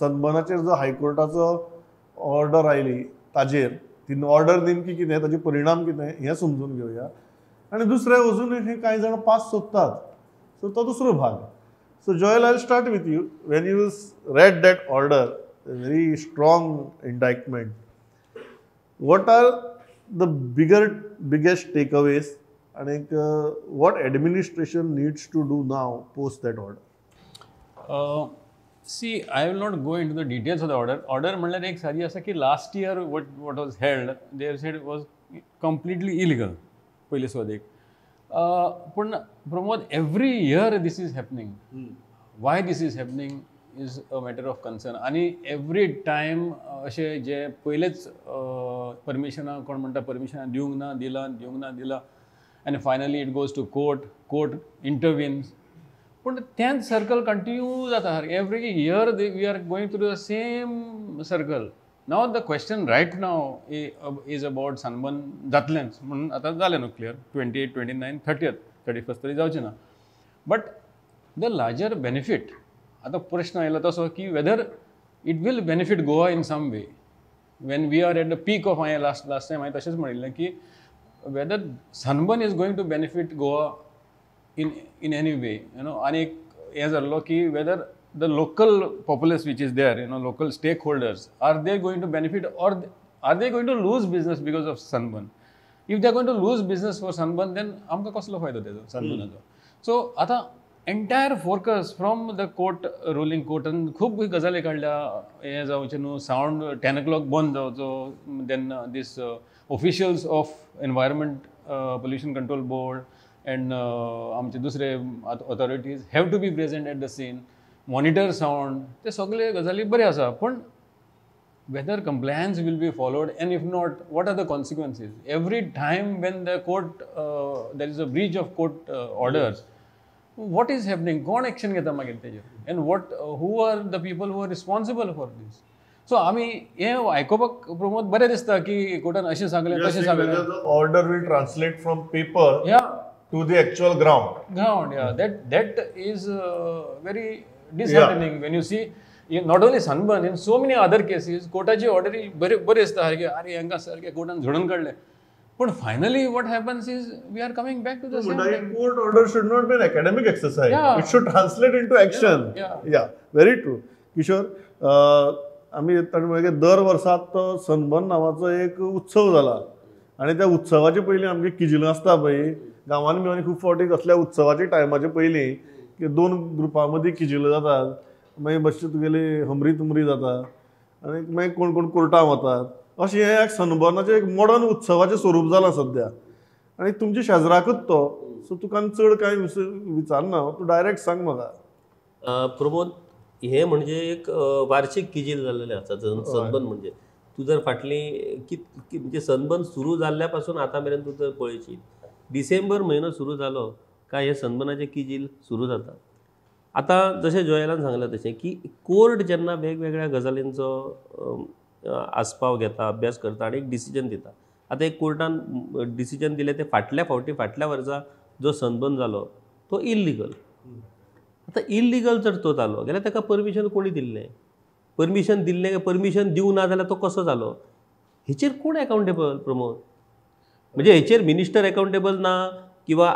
सनबर्नाचेर जो हायकोर्टाचो ऑर्डर आयली ताजेर ती ऑर्डर नेमकी कितें, ताजे परिणाम कितें हें समजून घेवया. आनी दुसरें अजून हे कांय जाण पास सोदतात, सो तो दुसरो भाग. So Joel, I start with you. When you read that order, very strong indictment, what are the biggest takeaways and what administration needs to do now post that order? See, I will not go into the details of the order. Order म्हणल्यार एक सादी आसा की last year what was held, they said was completely illegal. पयले सुवातेक. पूण Pramod, every year this is happening. Why this is happening is a matter of concern. आनी every time अशें जे पयलेच परमिशनां, कोण म्हणटा परमिशनां दिवंक ना, दिलां, दिवंक ना, दिलां, आनी finally it goes to court, court intervenes. पूण तेंच सर्कल कंटिन्यू जाता सारकें. Every year we are going through the same circle. Now the question right now is about sunburn जातलेंच म्हणून आतां जालें न्हू क्लियर, 28, 29, 30, 31 तरी जावचें ना. बट the larger benefit, आतां प्रश्न आयलो तसो की whether it will benefit Goa in some way when we are at the peak of, हांवें लास्ट टायम हांवें तशेंच म्हणिल्लें की whether sunburn is going to benefit Goa in any way, you know. आनी एक हें जाल्लो की whether the local populace which is there, you know, local stakeholders, are they going to benefit or are they going to lose business because of sunburn? If they are going to lose business for sunburn, then आमकां कसलो फायदो तेजो सनबर्नाचो? So आतां entire focus from the court ruling, कोर्टान खूब गजाली काडल्या, हें जावचें न्हू, सावंड 10 o'clock बंद जावचो, then this officials of environment pollution control board and आमचे दुसरे authorities have to be present at the scene, monitor sound, ते सगळे गजाली बरे आसा. पूण whether compliance will be followed and if not, what are the consequences? Every time when the court there is a breach of court orders, what is happening? कोण action घेता मागीर तेजेर? And what who are the people who are responsible for this? So आमी हें आयकुपाक प्रमोद बरें दिसता की कोर्टान अशें सांगलें तशें सांगलें. Order will translate from paper to the actual ground. Yeah, that is very disheartening when you see not only sunburn, in so many other cases कोर्टाची ऑर्डरी बरे बरे दिसता सारके, अरे हांकां सारके कोर्टान झडून काडले, पूण finally what happens is we are coming back to the same. Court order should not be an academic exercise, it should translate into action. Yeah, very true. Kishore, आमी ताणें म्हणलें दर वर्साक तो सनबर्न नांवाचो एक उत्सव जाला आनी त्या उत्सवाचे पयलीं आमगे किजिलां आसता पळय गांवांनी बिवांनी, खूब फावटी कसल्या उत्सवाच्या टायमाचे पयलीं की दोन ग्रुपां मदीं किजिलां जातात, मागीर मातशी तुगेली हमरी तुमरी जाता आनी मागीर कोण कोण कोर्टां वतात. अशें हें एक सनबर्नाचें एक मॉडर्न उत्सवाचें स्वरूप जालां सद्या आनी तुमच्या शेजराकूच तो, सो तुका चड कांय विचारना, तूं डायरेक्ट सांग म्हाका. प्रमोद, हें म्हणजे एक वार्षिक किजील जाल्लेलें आसा सनबर्न म्हणजे. तूं जर फाटली म्हणजे सनबर्न सुरू जाल्ल्या पासून आतां मेरेन तूं जर पळयशी, डिसेंबर म्हयनो सुरू जालो काय हे सनबर्नाचें किजील सुरू जाता. आतां जशें जोयलान सांगलें तशें की कोर्ट जेन्ना वेगवेगळ्या गजालींचो आस्पाव घेता, अभ्यास करता आनी एक डिसिजन दिता. आतां एक कोर्टान डिसिजन दिलें तें फाटल्या फावटी फाटल्या वर्सा जो सनबर्न जालो तो इल्लिगल. आतां इल्लिगल जर तो जालो जाल्यार ताका परमिशन कोणी दिल्लें? परमिशन दिल्लें काय परमिशन दिवंक ना जाल्यार तो कसो जालो? हेचेर कोण एकाउंटेबल प्रमोद? म्हणजे हेचेर मिनिस्टर एकाउंटेबल ना किंवा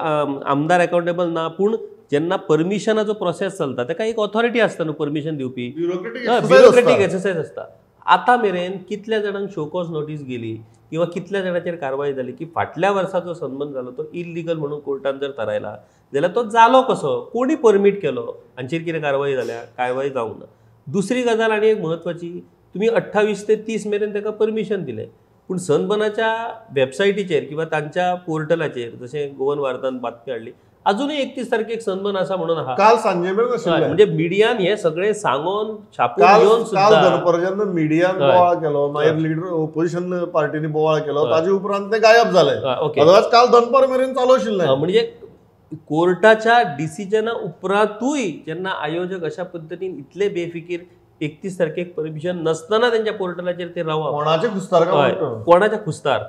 आमदार एकाउंटेबल ना, पूण जेन्ना परमिशनाचो प्रोसेस चलता ताका एक ऑथॉरिटी आसता न्हू परमिशन दिवपी, ब्युरोक्रेटीक एक्सरसायज आसता. आतां मेरेन कितल्या जाणांक शोकॉज नोटीस गेली किंवा कितल्या जाणांचेर कारवाय जाली की फाटल्या वर्साचो सनबर्न जालो तो इल्लिगल म्हणून कोर्टान जर थारायला जाल्यार तो जालो कसो, कोणी परमीट केलो, हांचेर कितें कारवाय जाल्या? कारवाय जावंक ना. दुसरी गजाल आनी एक म्हत्वाची, तुमी 28 ते 30 मेरेन ताका परमिशन दिलें, पूण सनबर्नाच्या वेबसायटीचेर किंवा तांच्या पोर्टलाचेर जशें गोवन वार्तान बातमी हाडली अजूनय 31 तारखेक सनबर्न आसा म्हणून आहा, काल सांजे मेरेन आशिल्लें. म्हणजे मिडियान हें सगळें सांगून छापून येवन सुद्दां काल दनपारच्यान मिडियान बोवाळ केलो, मागीर लिडर ओपोजिशन पार्टीनी बोवाळ केलो, ताजे उपरांत ते गायब जाले. अदरवायज काल दनपार मेरेन चालू आशिल्लें. म्हणजे कोर्टाच्या डिसिजना उपरांतूय जेन्ना आयोजक अशा पद्दतीन इतले बेफिकीर 31 तारखेक परमिशन नसतना त्यांच्या पोर्टलाचेर ते रावप, कोणाचे खुस्तार, कोणाच्या खुस्तार,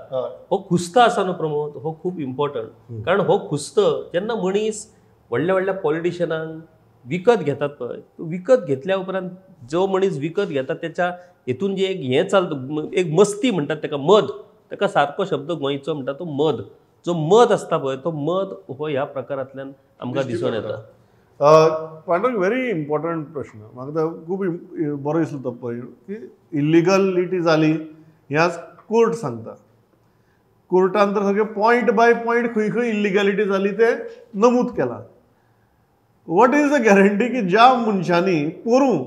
हो खुस्ता आसा न्हू प्रमोद, हो खूब इम्पॉर्टंट. कारण हो खुस्त जेन्ना मनीस व्हडल्या व्हडल्या पॉलिटिशनांक विकत घेतात पळय, विकत घेतल्या उपरांत जो मनीस विकत घेता त्याच्या हेतून जे एक हें चलता, एक मस्ती म्हणटात ताका, मद, ताका सारको शब्द गोंयचो म्हणटा तो मद. जो मद आसता पळय तो मद हो ह्या प्रकारांतल्यान आमकां दिसून येता. पांडुरंग, व्हेरी इम्पॉर्टंट प्रश्न म्हाका खूब बरो दिसलो तो पळय की इलिगलिटी जाली हें आज कोर्ट सांगता. कोर्टान तर सगळें पॉयंट बाय पॉयंट खंय खंय इलिगलिटी जाली तें नमूद केलां. What is the guarantee की ज्या मनशांनी पोरूं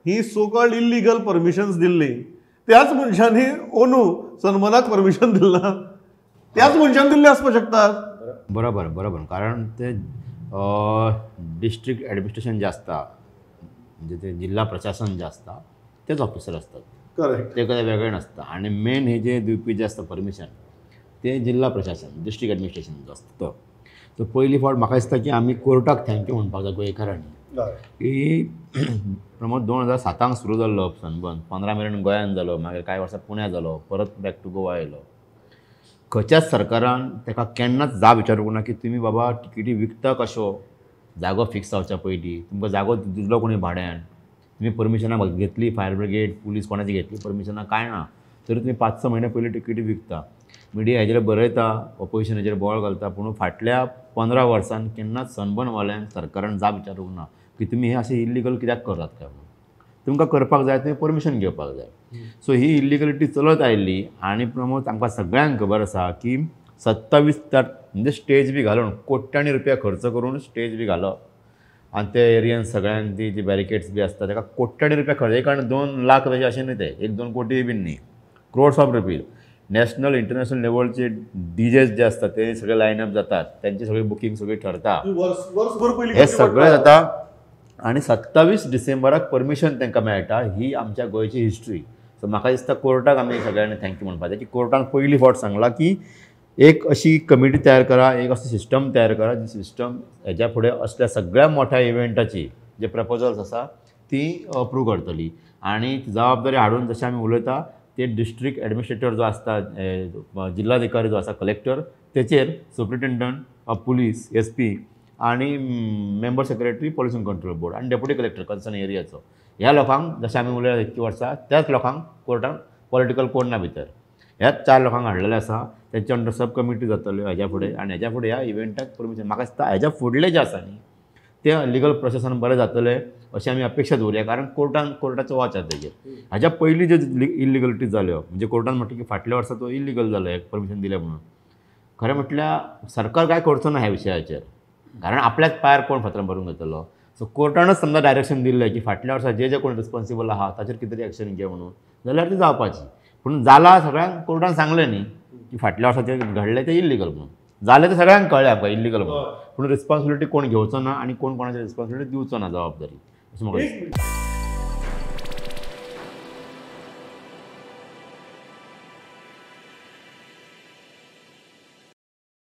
ही सो कॉल्ड इलिगल परमिशन्स दिल्ली त्याच मनशांनी ओनू सनबर्नाक परमिशन दिलां, त्याच मनशान दिल्ले आसपाक शकतात? बरोबर बरोबर, कारण ते डिस्ट्रिक्ट ॲडमिनिस्ट्रेशन जे आसता म्हणजे ते जिल्हा प्रशासन जे आसता तेच ऑफिसर आसतात. करेक्ट, ते कदें वेगळें नासता. आनी मेन हे जे दिवपी जे आसता परमिशन ते जिल्हा प्रशासन, डिस्ट्रिक्ट ॲडमिनिस्ट्रेशन जो आसता तो. सो पयली फावट म्हाका दिसता की आमी कोर्टाक thank you म्हणपाक जाय गोंयकारांनी की प्रमोद 2007 सुरू जाल्लो सनबर्न, 15 मेरेन गोंयान जालो, मागीर कांय वर्सां पुण्या जालो, परत बॅक टू गोवा आयलो. खंयच्याच सरकारान ताका केन्नाच जाब विचारूंक ना की तुमी बाबा तिकेटी विकता कशो, जागो फिक्स जावच्या पयलीं तुमकां जागो दिलो कोणी भाड्यान, तुमी परमिशनां घेतली फायर ब्रिगेड पुलीस कोणाची घेतली परमिशनां कांय ना, तरी तुमी 5-6 म्हयने पयलीं तिकेटी विकता. मिडिया हेजेर बरयता, ऑपोजिशन हेजेर बोवाळ घालता, पूण फाटल्या 15 वर्सान केन्नाच सनबर्नवाल्यान सरकारान जाब विचारूंक ना की तुमी हें अशें इल्लिगल कित्याक करतात काय म्हणून. तुमकां करपाक जाय तुमी परमिशन घेवपाक जाय. सो ही इल्लिगलिटी चलत आयिल्ली. आनी प्रमोद आमकां सगळ्यांक खबर आसा की 27 म्हणजे स्टेज बी घालून कोट्यांनी रुपया खर्च करून स्टेज बी घालप आनी ते एरियन सगळ्यांक ती जी बॅरिकेड्स बी आसता ताका कोट्यांनी रुपया खर्च, 1 आनी 2 लाख रुपया अशें न्ही ते, 1-2 कोटी बी न्ही, crores of rupees. National international लेवलचे डीजेस जे आसतात ते सगळे लायनअप जातात, त्यांचे सगळे बुकींग सगळी ठरता, हे सगळें जाता. आनी 27 डिसेंबराक परमिशन तांकां मेळटा. ही आमच्या गोंयची हिस्ट्री. सो म्हाका दिसता कोर्टाक आमी सगळ्यांनी thank you म्हणपाक जाय की कोर्टान पयली फावट सांगलां की एक अशी कमिटी तयार करा, एक अशी सिस्टम तयार करा जी सिस्टम हेज्या फुडें असल्या सगळ्या मोठ्या इव्हेंटाची जे प्रपोजल्स आसा ती अप्रूव करतली. आनी जबाबदारी हाडून जशें आमी उलयता ते डिस्ट्रिक्ट एडमिनिस्ट्रेटर जो आसता, जिल्हाधिकारी जो आसा, कलेक्टर, तेचेर सुप्रिटेंडंट ऑफ पुलीस, SP आनी member secretary pollution control board आनी डेप्युटी कलेक्टर कन्सर्न एरियाचो, ह्या लोकांक जशें आमी उलयला इतकी वर्सां त्याच लोकांक कोर्टान पॉलिटिकल कोण ना भितर ह्याच 4 लोकांक हाडलेले आसा. तेंचे अंडर सब कमिटी जातल्यो हेज्या फुडें. आनी हेज्या फुडें ह्या इव्हेंटाक परमिशन म्हाका दिसता हेज्या फुडलें जें आसा न्ही तें लिगल प्रोसेसान बरें जातलें अशें आमी अपेक्षा दवरुया, कारण कोर्टान कोर्टाचो वॉच आसा तेजेर. हाज्या पयलीं ज्यो इल्लिगलिटी जाल्यो म्हणजे कोर्टान म्हटलें की फाटल्या वर्सा तो इल्लिगल जालो परमिशन दिलें म्हणून, खरें म्हटल्यार सरकार कांय करचो ना ह्या विशयाचेर, कारण आपल्याच पांयार कोण फातरां भरून घेतलो. सो कोर्टानच समजा डायरेक्शन दिल्लें की फाटल्या वर्सा जे जे कोण रिस्पॉन्सिबल आहा ताचेर कितें तरी एक्शन घे म्हणून, जाल्यार ती जावपाची. पूण जालां सगळ्यांक कोर्टान सांगलें न्ही की फाटल्या वर्सा जें घडलें तें इल्लिगल म्हणून, जालें तें सगळ्यांक कळ्ळें आमकां इल्लिगल म्हणून, पूण रिस्पॉन्सिबिलिटी कोण घेवचो ना आनी कोण कोणाची रिस्पॉन्सिबिलिटी दिवचो ना जबाबदारी, अशें म्हाका दिसता.